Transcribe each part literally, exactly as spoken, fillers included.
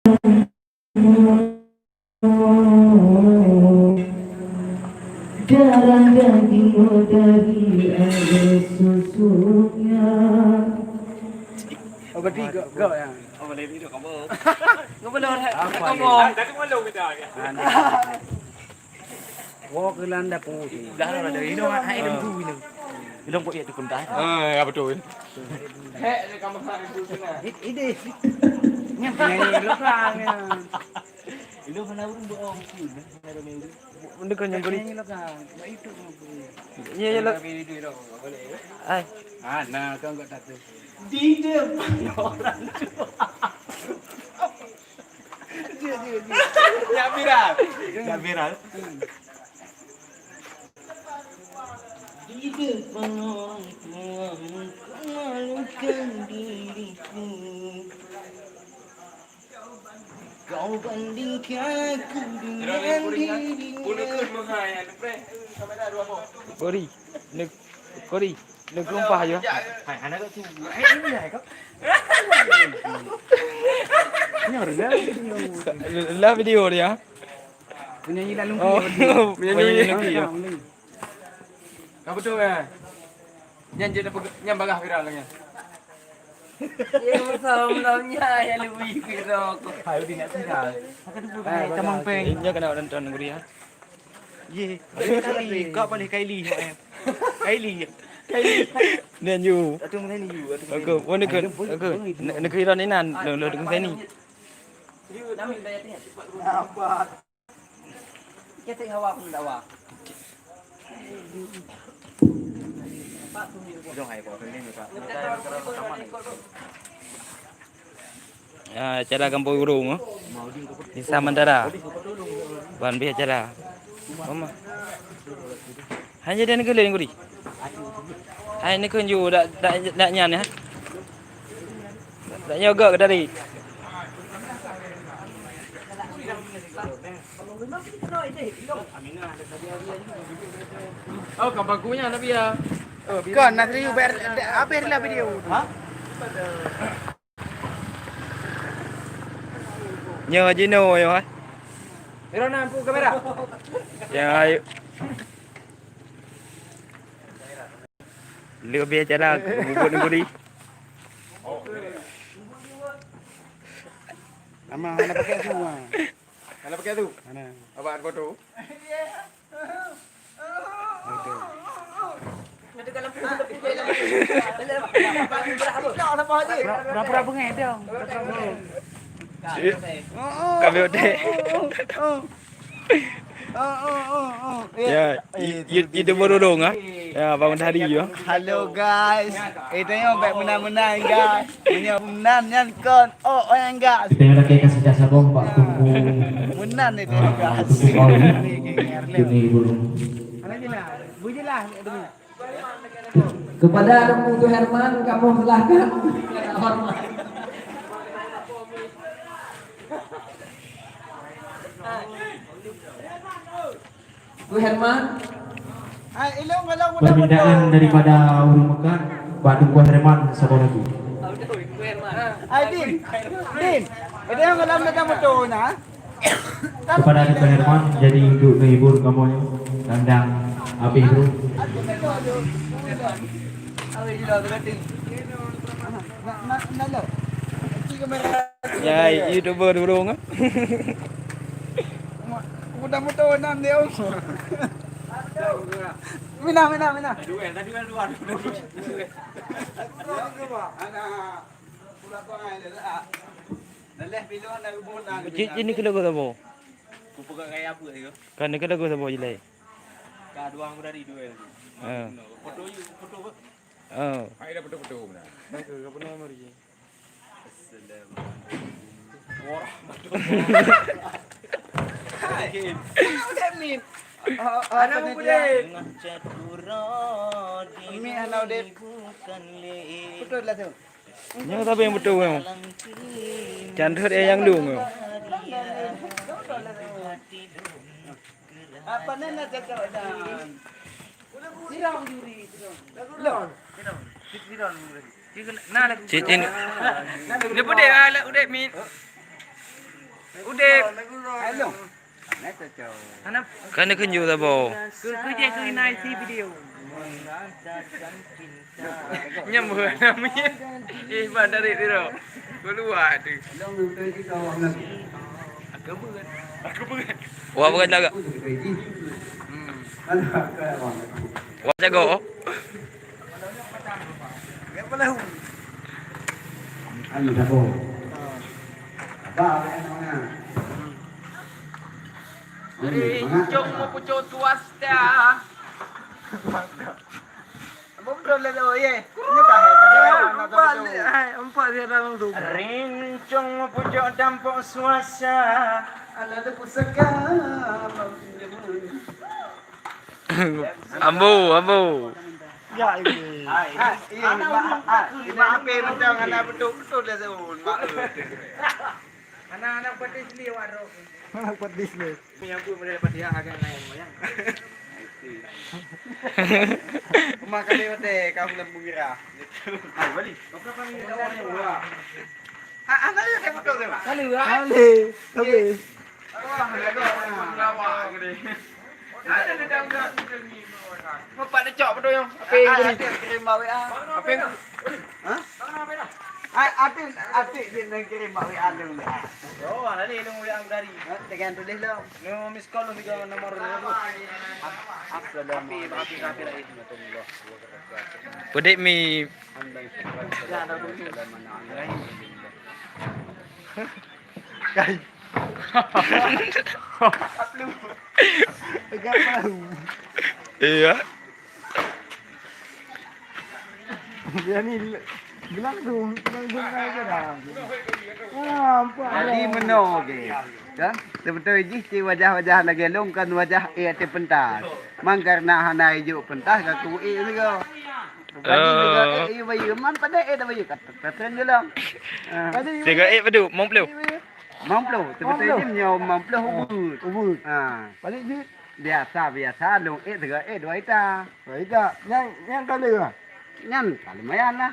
Darah daging dari air susunya. Oh, berarti gak, gak ya? Oh, boleh hidup kamu. Apa? Tadi malu kita. Wo keulan dapu. Dah ada hidup, hai, hidup tu, hidup. Hidup kok ya tu pun dah. Ah, ya betul. Hek, dia kamu hari tu sana. Ide. Nyang penyanyi lokal ya. Lu hana urung buat orang tu, hana ramai urung. Benda kau nyang gori. Penyanyi lokal. Buat YouTube apa? Ya, ya, lo. Ramai itu, itu, boleh. Ai. Ah, nah, kau enggak tak tu. Di depan orang tu. Dia, dia, dia. Yak viral. Yak viral. Di depan orang tuamu, kau malukan diriku. Kau bandingkan aku dengan dirinya. Kori, ne, Kori, ne geulumpah ya. Hai, anak tu. Hai, ini hai kau. Ini orang dah. Lah video dia. Penyanyi lalu. Oh, penyanyi lalu. Ka beutôi eh. Nyan je dapat, nyan bagah viral nyan. Ye, masa malam nya ya lebih viral kok. Hai, udah nak viral. Hai, tamang peng. Nya kena nonton guri ya. Ye, kali kau paling Kylie. Kylie. Kylie. Nyan you. Atu mana ni you? Aku, oh, nak ke, nak ke viral ni nan, lo lo dengan ni. Apa? Ketek hawa pun tak hawa. Ya, acara gampông ureueng, eh. Di Samantara. Ban bih acara. Mama. Hanya dia negeri negeri. Hai ni kan you dak dak dak nyan ya. Dak nyoe gak dari. Oh, kampung kunya Nabi ya. Oh, kan Nasri ber habis lah video. Ha? Nyoe jinoe nyoe. Ira na ampu kamera. Ya ayo. Lebih acara bubut negeri. Ama hana pakai semua. Hana pakai tu? Hana. Abang ada foto? Pura-pura bengeh dong. Kami udah. Ya, itu baru dong ah. Ya, bangun hari ya. Halo guys. Eh, tengok baik menang-menang guys. Meunyoe meunan nyan kon, oh, oh nyang gas. Terima kasih kasih dah saboh Pak Tungku. Meunan itu yang gas. Tungku Paul. Ini burung. Anak jelas, bu jelas demi. Kepada Tungku Herman, kamu silahkan. Tungku Herman. Hai, ilong kalau mudah-mudahan. Permintaan daripada ureueng meukat, bak Tungku Herman saboh lagu. Hai, Din. Din. Ilong kalau datang motor na. Kepada Tungku Herman, jadi untuk menghibur kamu kandang habis tu. Nak, nak, nak, nak. Ya, YouTuber dulu kan. Mudah-mudahan dia. Mina, mina, mina. Cik, ini kena kau sabo. Kan ni kena kau sabo jilai. Ka dua orang berari duel tu. Ha. Foto you, foto apa? Ha. Hai dah foto-foto benar. Assalamualaikum warahmatullahi wabarakatuh. Hai. Udah min. Anak muda. Min hana udah. Betul lah tu. Nyoe tapi nyang beutôi nyoe. Can rhot nyang dong nyoe. Apa nan nak cakap dah? Sirang juri, sirang. Lagu dah. Sirang. Sirang. Nah, lagu. Cik, cik. Dia pun dia lah, udah min. Udép. Hana. Kan dia keuju saboh. Keu, keu jeh keu ina isi video. Nyam bukan namanya. Eh, ban dari tiro. Keluar tu. Wah, bukan lagak. Hmm. Wah, jago. Anu, jago. Apa, apa yang mana? Rincueng meupucok swasta. Apa betul lah tu, ye? Ini dah, ya, empat, eh, empat dia dalam tu. Rincueng meupucok tampok swasta. Anak tu pusaka. Ambo, ambo. Ya, ini. Hai, hai, iya, mak, hai, ini apa betul, anak betul-betul lah tu, mak. Anak-anak petis ni, wak, rok. Anak petis ni. Menyambut model Fatihah agak lain, Mayang. Rumah kami mati, kau belum mengira. Hai, balik. Kau berapa ni? Kau orang yang dua. Ah, ah, tadi saya betul tu, Pak. Kali, ah. Kali, tapi. Wah, ada orang lawak ke ni? Ada dendam dah, kita ni. Bapak dia cok betul, yang. Apa yang Ah, beri? Ada kirim bawah, ah. Apa yang? Hah? Ah, ada, ada dia nak kirim bawah, ada. Oh, ada dia, dia dari. Ha, tekan tulis lah. Ni miss call juga nomor. Assalamualaikum warahmatullahi wabarakatuh. Pedik mi. Kai. Enggak tahu. Iya. Dia ni bilang tu, bilang tu kai ke dah. Ah, nampak. Jadi meunoe, okey. Kan? Sebetul jih cit wajah-wajah lagèe lôn kan wajah ék até pentas. Man karena hana ijok pentas ka kuék sigoe. Tadi juga ék bayeue, man padahai ék dah bayeue, ka teutreun jolong. Ah. Sigoe ék padum, lima puluh. Lima puluh, sebetul jih nyoe lima puluh ubeut. Ubeut. Ah. Balik jih. Biasa-biasa lôn ék sigoe ék dua ita. Dua ita. Nyang, nyang ka lheueh? Nyan ka lumayan lah.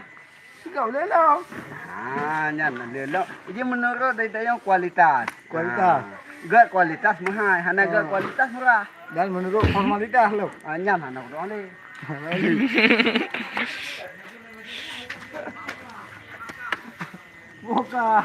Sigoe lheueh lom. Ah, nyan lheueh lom. Jadi menurut dari tayong kualitas. Kualitas. Ah. Gèt kualitas mahai, hana gèt kualitas murah. Dan menurut formalitas lom. Ah, nyan hana kudoh lé. Buka.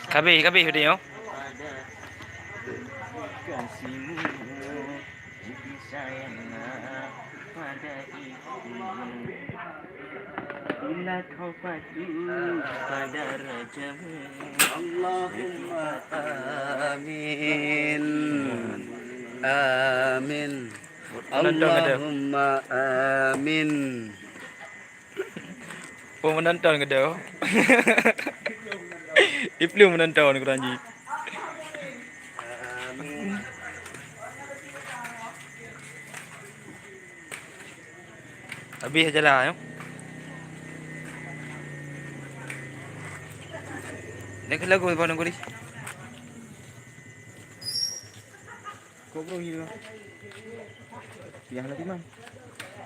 Kabéh, kabéh video. Kasihmu lebih sayang pada itu. Bila kau patuh pada rajamu. Allahumma amin. Amin. Allahumma amin. Oh, menonton ke dah? Iplu menonton kurang ji. Habis aja lah, ya. Nak ke lagu Bang Nuguri? Kok bro gitu? Piah lah timang.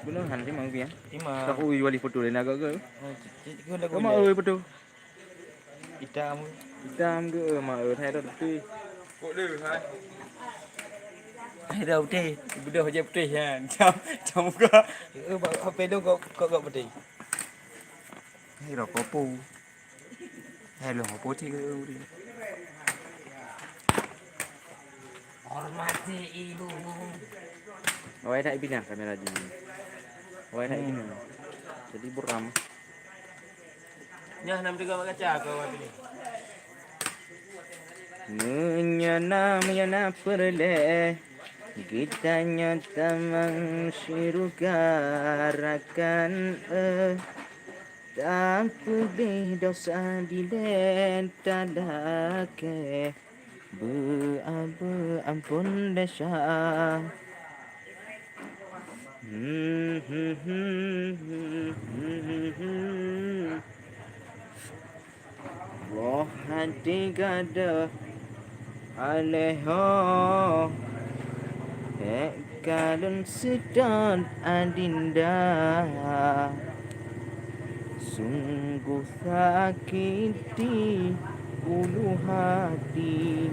Bener kan timang piah? Timang. Tak ui wali foto lain agak ke? Oh, cik, cik, cik, lagu Kamu ni. Ui foto. Hitam. Hitam ke? Eh, mak, eh, saya dah putih. Kok dia, hai? Saya dah putih. Bedoh je putih kan. Macam, macam muka. Eh, bak, apa tu kok, kok, kok putih? Saya dah popo. Hello, apa cik? Hormati ibu. Awai nak pindah kamera ni. Awai nak pindah. Jadi buram. Nyah nam tiga mak kaca ke awak ni. Meunyoe na, meunyoe na peureulée, geutanyoe tamong syeuruga rakan, eh. Tapeubeh dosa dilée talakée beuaboh. Ampôn desya. Boh hati gadoh alèh ho, bèk kalon seutôt adinda. Sungguh sakiti ulu hati.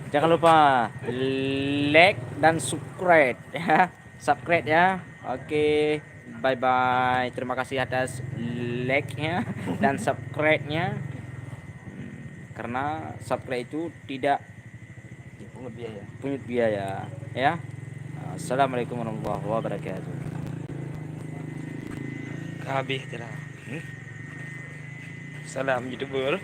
Jangan lupa like dan subscribe ya. Subscribe ya. Oke, bye bye. Terima kasih atas like-nya dan subscribe-nya. Hmm, karena subscribe itu tidak pungut biaya. Pungut biaya ya. Assalamualaikum warahmatullahi wabarakatuh. Habis tu lah. Hmm? Salam YouTuber.